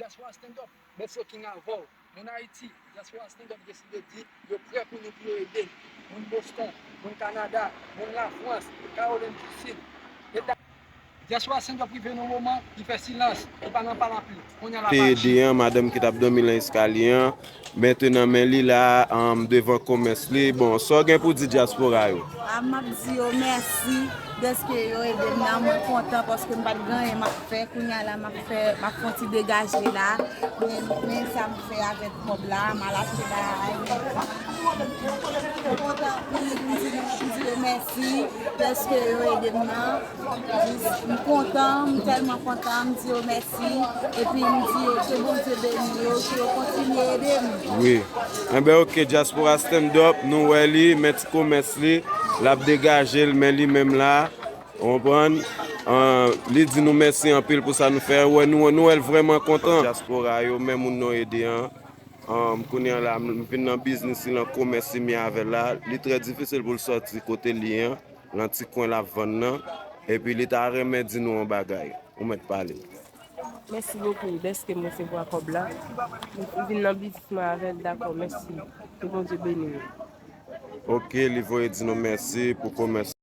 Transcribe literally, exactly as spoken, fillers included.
Dyaspora Stand Up, mèsi yo King avè w. Moun Ayiti, Dyaspora Stand Up deside di yo prè pou nou, pou yo ede n. Moun Boston, moun Kanada, moun Lafrans, Kawolin di Sid. Eta Dyaspora Stand Up rive nan moman, li fè silans, li pa nan pale anpil. Kounye a l ap te ede aji. An, madanm ki t ap dòmi nan eskalye an, mete nan men li la, an, devan komès li. Bon, sa w gen pou di dyaspora yo? A, m ap di yo mèsi dèske yo ede m nan. Mwen kontan paske m pa t gen anyen m ap fè. Kounye a la, m ap fè, m ap fè yon ti degaje la. Men, men sa m fè avèk kòb la, m al achte bagay. Mwen kontan anpil, m di, m di yo mèsi dèske yo ede m nan. M kontan, m tèlman kontan, m di yo mèsi. Epi m di yo ke Bondye beni yo, ke yo kontinye ede m. Wi. Enben, oke, Dyaspora Stand Up, nou wè li, men ti komès li, l ap degaje l, men li menm la, ou konprann? An, li di nou mèsi anpil pou sa nou fè. Wè, nou, nou wè l vrèman kontan. Dyaspora yo, men moun nou ede an. An, kounye a la, m vin nan biznis li, nan komès li, m ye avè l la. Li trè difisil pou l sòti kote l ye an, nan ti kwen l ap vann nan. Epi li ta renmen di nou yon bagay. Ou mèt pale. Mèsi bokou dèske m resevwa kòb la. M vin nan biznis mwen avè l, dakò, mèsi. Ke Bondye beni nou. Oke, li voye di nou mèsi pou komès.